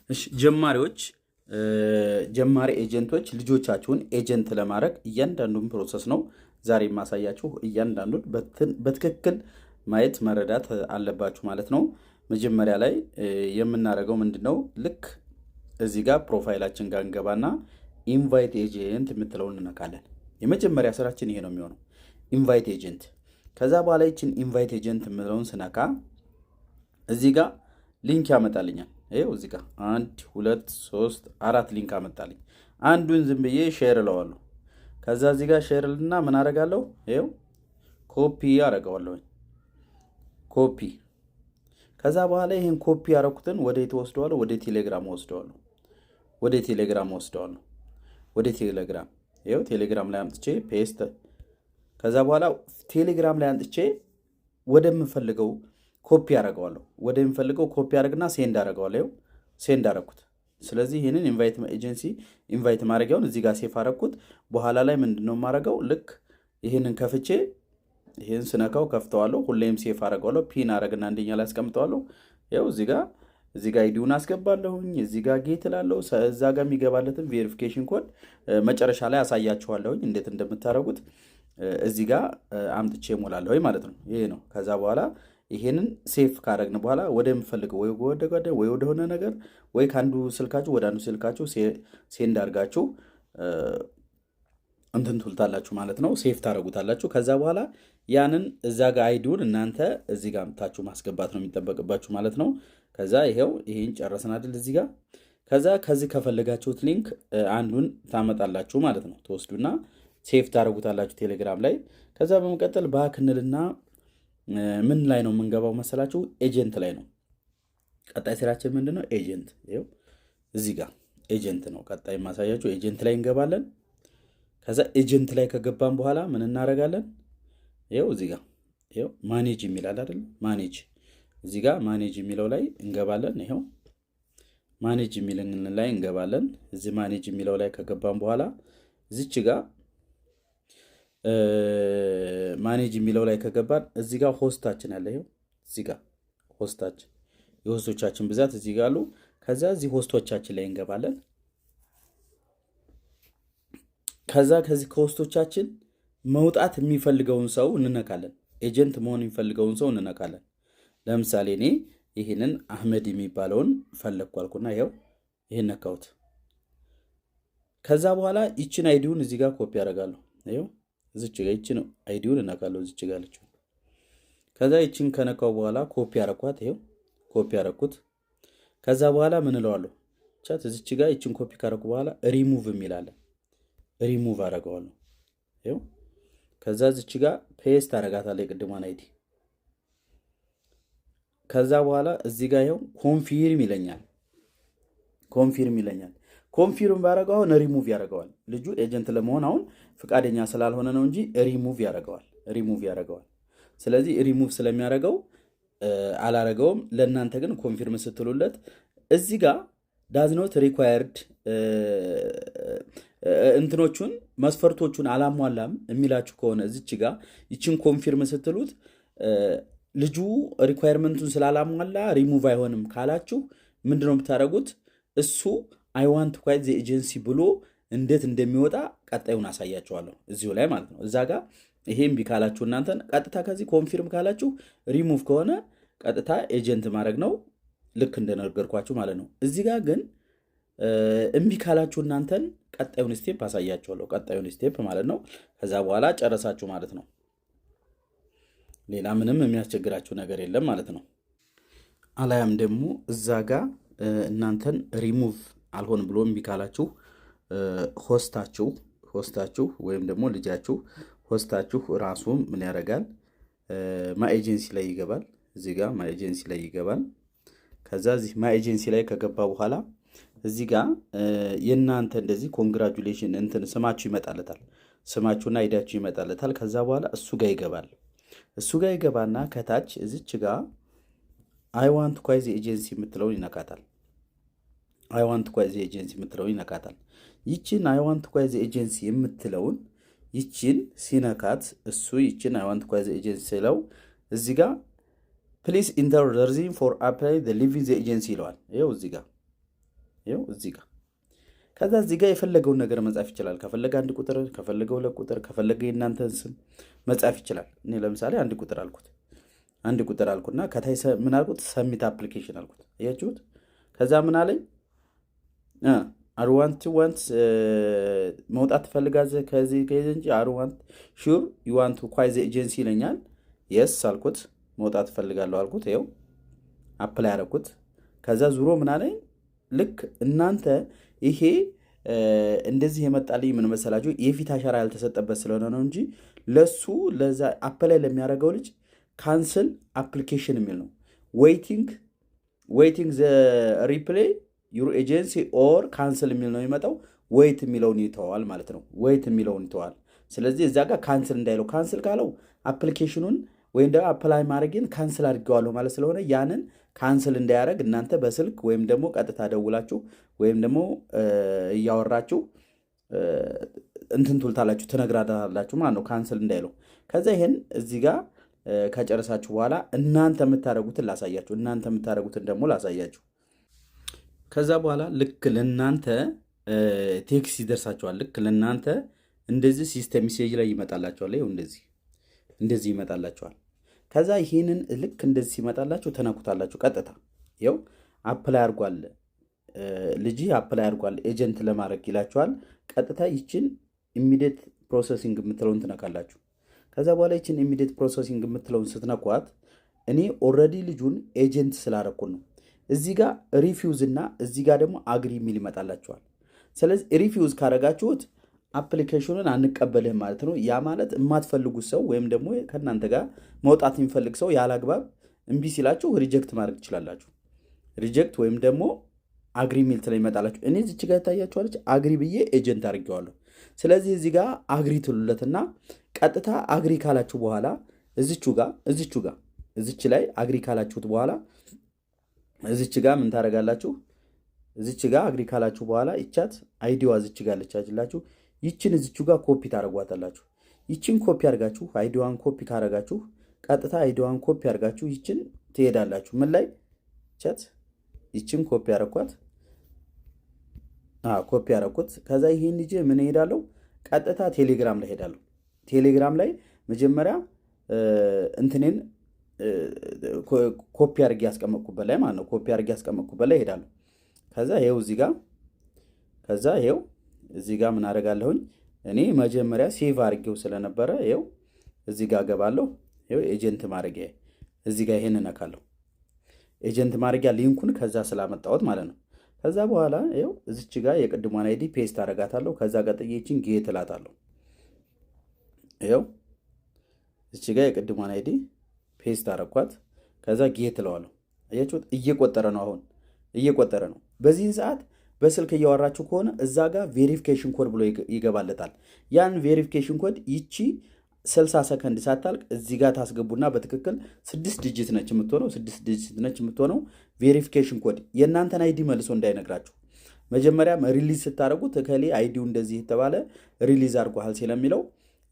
እሺ ጀማሪዎች፣ ጀማሪ agent ኦች ልጆቻችሁን agent ለማድረግ እያንዳንዱን process ነው ዛሬ የማሳያችሁ። እያንዳንዱን በትክክል ማየት መረዳት አለባችሁ ማለት ነው። መጀመሪያ ላይ የምናደርገው ምንድን ነው? ልክ እዚህ ጋር profile ኣችን ጋር እንገባና invite agent የምትለውን እንነካለን። የመጀመሪያ ስራችን ይሄ ነው የሚሆነው፣ invite agent። ከዛ በኋላ ይችን invite agent የምለውን ስነካ እዚህ ጋር link ያመጣልኛል። ይኸው እዚህ ጋር አንድ፣ ሁለት፣ ሶስት፣ አራት link አመጣልኝ። አንዱን ዝም ብዬ share እለዋለሁ። ከዛ እዚህ ጋር share ልና ምን አደርጋለሁ? ይኸው ኮፒ አደርገዋለሁኝ። ኮፒ። ከዛ በኋላ ይህን ኮፒ ያደረኩትን ወደ የት ወስደዋለሁ? ወደ ቴሌግራም ወስደዋለሁ። ወደ ቴሌግራም ወስደዋለሁ። ወደ ቴሌግራም፣ ይኸው ቴሌግራም ላይ አምጥቼ paste። ከዛ በኋላ ቴሌግራም ላይ አምጥቼ ወደምፈልገው ኮፒ አደርገዋለሁ። ወደምፈልገው ኮፒ አደርግና send አደርገዋለሁ። ይኸው send አደረኩት። ስለዚህ ይህንን invite agency invite ማድረጊያውን እዚህ ጋር save አደረኩት። በኋላ ላይ ምንድን ነው የማደርገው? ልክ ይህንን ከፍቼ ይህን ስነካው ከፍተዋለሁ። ሁሌም save አደርገዋለሁ። Pin አደረግና አንደኛ ላይ አስቀምጠዋለሁ። ይኸው እዚህ ጋር ID ውን አስገባለሁኝ። እዚህ ጋር get እላለሁ። እዛ ጋር የሚገባለትን verification code መጨረሻ ላይ አሳያችኋለሁኝ እንዴት እንደምታደርጉት። እዚህ ጋር አምጥቼ እሞላለሁኝ ማለት ነው። ይሄ ነው። ከዛ በኋላ ይሄንን save ካደረግን በኋላ ወደምፈልገው ወይ ወደ ጓደ ወይ ወደሆነ ነገር ወይ ከአንዱ ስልካችሁ ወደ አንዱ ስልካችሁ send አድርጋችሁ እንትን ትሉታላችሁ ማለት ነው። Save ታደርጉታላችሁ። ከዛ በኋላ ያንን እዛ ጋር ID ውን እናንተ እዚህ ጋር አምጥታችሁ ማስገባት ነው የሚጠበቅባችሁ ማለት ነው። ከዛ ይሄው ይሄን ጨረስን አይደል? እዚህ ጋር ከዛ ከዚህ ከፈለጋችሁት link አንዱን ታመጣላችሁ ማለት ነው። ትወስዱና save ታደርጉታላችሁ ቴሌግራም ላይ። ከዛ በመቀጠል back እንልና ምን ላይ ነው የምንገባው መሰላችሁ? Agent ላይ ነው። ቀጣይ ስራችን ምንድን ነው? Agent። ይኸው እዚህ ጋር agent ነው። ቀጣይ የማሳያችሁ agent ላይ እንገባለን። ከዛ agent ላይ ከገባን በኋላ ምን እናደርጋለን? ይኸው እዚህ ጋር ይኸው manage የሚል አለ አይደል? Manage፣ እዚህ ጋር manage የሚለው ላይ እንገባለን። ይኸው manage የሚል ላይ እንገባለን። እዚህ manage የሚለው ላይ ከገባን በኋላ እዚች ጋር manage የሚለው ላይ ከገባን እዚህ ጋር host ኣችን አለ። ይኸው እዚህ ጋር host ኣችን፣ የ host ኦቻችን ብዛት እዚህ ጋር አሉ። ከዛ እዚህ host ኦቻችን ላይ እንገባለን። ከዛ ከዚህ ከ host ኦቻችን መውጣት የሚፈልገውን ሰው እንነካለን። Agent መሆን የሚፈልገውን ሰው እንነካለን። ለምሳሌ እኔ ይህንን አህመድ የሚባለውን ፈለግኩ አልኩና ይኸው ይህን ነካሁት። ከዛ በኋላ ይችን ID ውን እዚህ ጋር ኮፒ አደርጋለሁ። ይኸው እዚች ጋር ይችን ID ውን እነካለሁ፣ እዚች ጋር ያለችው። ከዛ ይችን ከነካው በኋላ ኮፒ አረኳት። ይኸው ኮፒ አረኩት። ከዛ በኋላ ምን እለዋለሁ? ቻት እዚች ጋር ይችን ኮፒ ካረኩ በኋላ ሪሙቭ የሚል አለ። ሪሙቭ አረገዋለሁ። ይኸው ከዛ እዚች ጋር paste አረጋታለሁ የቅድሟን ID። ከዛ በኋላ እዚህ ጋር ይኸው confirm ይለኛል። Confirm ይለኛል። Confirm ባረገው አሁን ሪሙቭ ያደርገዋል። ልጁ agent ለመሆን አሁን ፈቃደኛ ስላልሆነ ነው እንጂ ሪሙቭ ያደርገዋል። ሪሙቭ ያደርገዋል። ስለዚህ ሪሙቭ ስለሚያደርገው አላረገውም። ለእናንተ ግን confirm ስትሉለት እዚህ ጋር does not required እንትኖቹን መስፈርቶቹን አላሟላም የሚላችሁ ከሆነ እዚች ጋር ይችን confirm ስትሉት ልጁ requirement ኡን ስላላሟላ ሪሙቭ አይሆንም ካላችሁ ምንድነው የምታደርጉት? እሱ "I want quit the agency" ብሎ እንዴት እንደሚወጣ ቀጣዩን አሳያችኋለሁ እዚሁ ላይ ማለት ነው። እዛ ጋር ይሄ እምቢ ካላችሁ እናንተን ቀጥታ ከዚህ ኮንፊርም ካላችሁ ሪሙቭ ከሆነ ቀጥታ agent ማድረግ ነው፣ ልክ እንደነገርኳችሁ ማለት ነው። እዚህ ጋር ግን እምቢ ካላችሁ እናንተን ቀጣዩን step አሳያችኋለሁ። ቀጣዩን step ማለት ነው። ከዛ በኋላ ጨረሳችሁ ማለት ነው። ሌላ ምንም የሚያስቸግራችሁ ነገር የለም ማለት ነው። አላያም ደግሞ እዛ ጋ እናንተን ሪሙቭ አልሆን ብሎ እምቢ ካላችሁ host ኣችሁ ወይም ደግሞ ልጃችሁ host ኣችሁ ራሱ ምን ያደርጋል? My agency ላይ ይገባል። እዚህ ጋር my agency ላይ ይገባል። ከዛ እዚህ my agency ላይ ከገባ በኋላ እዚህ ጋር የእናንተ እንደዚህ congratulation እንትን ስማችሁ ይመጣለታል። ስማችሁና ID ያችሁ ይመጣለታል። ከዛ በኋላ እሱ ጋር ይገባል። እሱ ጋር ይገባና ከታች እዚች ጋር "I want quit agency" የምትለውን ይነካታል። "I want quit agency" የምትለውን ይነካታል። ይችን "I want quit agency" የምትለውን ይችን ሲነካት እሱ ይችን "I want quit agency" ሲለው እዚህ ጋር "Please enter the reason for apply leaving the agency" ይለዋል። ይኸው እዚህ ጋር ይኸው እዚህ ጋር። ከዛ እዚህ ጋር የፈለገውን ነገር መጻፍ ይችላል። ከፈለገ አንድ ቁጥር፣ ከፈለገ ሁለት ቁጥር፣ ከፈለገ የእናንተን ስም መጻፍ ይችላል። እኔ ለምሳሌ አንድ ቁጥር አልኩት። አንድ ቁጥር አልኩና ከታች ምን አልኩት? Submit application አልኩት። አያችሁት? ከዛ ምን አለኝ? Are want want መውጣት ትፈልጋለህ ከዚህ ከ agency? Are want sure you want quit the agency ይለኛል። Yes አልኩት። መውጣት እፈልጋለሁ አልኩት። ይኸው apply አደረኩት። ከዛ ዙሮ ምን አለኝ? ልክ እናንተ ይሄ እንደዚህ የመጣልኝ ምን መሰላችሁ? የፊት አሻራ ያልተሰጠበት ስለሆነ ነው እንጂ ለሱ ለዛ apply ለሚያደርገው ልጅ cancel application የሚል ነው። Waiting the reply your agency or cancel የሚል ነው የሚመጣው። Wait የሚለውን ይተዋል ማለት ነው። Wait የሚለውን ይተዋል። ስለዚህ እዛ ጋር cancel እንዳይለው፣ cancel ካለው application ኑን ወይም ደግሞ apply ማድረግን cancel አድርጌዋለሁ ማለት ስለሆነ ያንን cancel እንዳያደርግ እናንተ በስልክ ወይም ደግሞ ቀጥታ ደውላችሁ ወይም ደግሞ እያወራችሁ እንትን ትሉታላችሁ፣ ትነግራላችሁ ማለት ነው፣ cancel እንዳይለው። ከዛ ይሄን እዚህ ጋር ከጨረሳችሁ በኋላ እናንተ የምታደርጉትን ላሳያችሁ። እናንተ የምታደርጉትን ደግሞ ላሳያችሁ። ከዛ በኋላ ልክ ለእናንተ text ይደርሳችኋል። ልክ ለእናንተ እንደዚህ system message ላይ ይመጣላችኋል። ይኸው እንደዚህ እንደዚህ ይመጣላችኋል። ከዛ ይህንን ልክ እንደዚህ ሲመጣላችሁ ትነኩታላችሁ። ቀጥታ ይኸው apply አድርጓል፣ ልጅ apply አድርጓል agent ለማድረግ ይላችኋል። ቀጥታ ይችን immediate processing የምትለውን ትነካላችሁ። ከዛ በኋላ ይችን immediate processing የምትለውን ስትነኳት እኔ already ልጁን agent ስላረኩን ነው። እዚህ ጋር refuse እና እዚህ ጋር ደግሞ agree የሚል ይመጣላችኋል። ስለዚህ refuse ካረጋችሁት application ኑን አንቀበልህም ማለት ነው። ያ ማለት የማትፈልጉት ሰው ወይም ደግሞ ከእናንተ ጋር መውጣት የሚፈልግ ሰው ያለ አግባብ እምቢ ሲላችሁ reject ማድረግ ትችላላችሁ። Reject ወይም ደግሞ agree ሚል ይመጣላችሁ። እኔ እዚች ጋር ይታያችኋለች፣ agree ብዬ agent አድርጌዋለሁ። ስለዚህ እዚህ ጋር agree ትሉለትና ቀጥታ agree ካላችሁ በኋላ እዚቹ ጋር እዚች ላይ agree ካላችሁት በኋላ እዚች ጋር ምን ታደርጋላችሁ? እዚች ጋር agree ካላችሁ በኋላ ይቻት ID ዋ እዚች ጋር ልቻችላችሁ፣ ይችን እዚቹ ጋር ኮፒ ታደርጓታላችሁ። ይችን ኮፒ አድርጋችሁ፣ ID ዋን copy ካደረጋችሁ፣ ቀጥታ ID ዋን copy አድርጋችሁ ይችን ትሄዳላችሁ። ምን ላይ? ቸት ይችን ኮፒ አደረኳት፣ ኮፒ አደረኩት። ከዛ ይሄን ይዤ ምን እሄዳለሁ? ቀጥታ ቴሌግራም ላይ ሄዳለሁ። ቴሌግራም ላይ መጀመሪያ እንትኔን ኮፒ አድርጌ ያስቀመጥኩበት ላይ ማለት ነው። ኮፒ አድርጌ ያስቀመጥኩበት ላይ ሄዳለሁ። ከዛ ይሄው እዚህ ጋር ምን አደርጋለሁኝ? እኔ መጀመሪያ save አድርጌው ስለነበረ ይኸው እዚህ ጋር ገባለሁ። ይኸው agent ማድረጊያ እዚህ ጋር ይሄን እነካለሁ። Agent ማድረጊያ link ኩን ከዛ ስላመጣሁት ማለት ነው። ከዛ በኋላ ይኸው እዚች ጋር የቅድሟን ID paste አደርጋታለሁ። ከዛ ቀጥዬ ይችን get እላታለሁ። ይኸው እዚች ጋር የቅድሟን ID paste አደረኳት። ከዛ get እለዋለሁ። አያችሁት? እየቆጠረ ነው። አሁን እየቆጠረ ነው። በዚህን ሰዓት በስልክ እያወራችሁ ከሆነ እዛ ጋር verification code ብሎ ይገባለታል። ያን verification code ይቺ 60 ሰከንድ ሳታልቅ እዚህ ጋር ታስገቡና በትክክል ስድስት digit ነች የምትሆነው፣ ስድስት digit ነች የምትሆነው። Verification code የእናንተን ID መልሶ እንዳይነግራችሁ፣ መጀመሪያም release ስታደርጉት እከሌ ID ው እንደዚህ የተባለ release አድርጓል ስለሚለው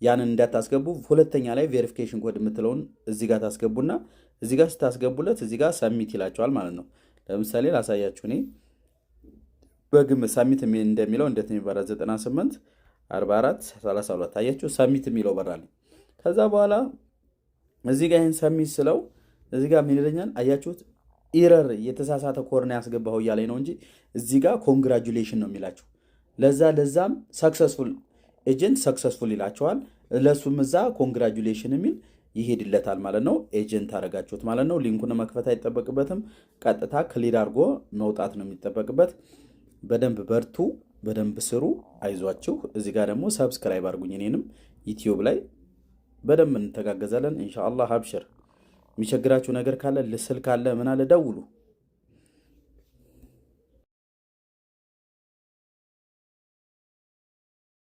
ያንን እንዳታስገቡ። ሁለተኛ ላይ verification code የምትለውን እዚህ ጋር ታስገቡና እዚህ ጋር ስታስገቡለት እዚህ ጋር submit ይላችኋል ማለት ነው። ለምሳሌ ላሳያችሁ፣ እኔ በግምት submit እንደሚለው እንዴት ነው የሚበራ? 98 44 32፣ አያችሁ፣ submit የሚለው በራልኝ። ከዛ በኋላ እዚህ ጋር ይህን submit ስለው እዚህ ጋር ምን ይለኛል? አያችሁት? Error፣ የተሳሳተ ኮድ ነው ያስገባኸው እያለኝ ነው እንጂ እዚህ ጋር congratulation ነው የሚላችሁ። ለዛም successful agent successful ይላችኋል። ለእሱም እዛ congratulation የሚል ይሄድለታል ማለት ነው። Agent አደረጋችሁት ማለት ነው። Link ኩን መክፈት አይጠበቅበትም። ቀጥታ clear አድርጎ መውጣት ነው የሚጠበቅበት። በደንብ በርቱ፣ በደንብ ስሩ፣ አይዟችሁ። እዚህ ጋር ደግሞ subscribe አድርጉኝ። እኔንም ዩቲዩብ ላይ በደንብ እንተጋገዛለን። ኢንሻአላህ አብሽር። የሚቸግራችሁ ነገር ካለ፣ ስልክ አለ፣ ምን አለ፣ ደውሉ።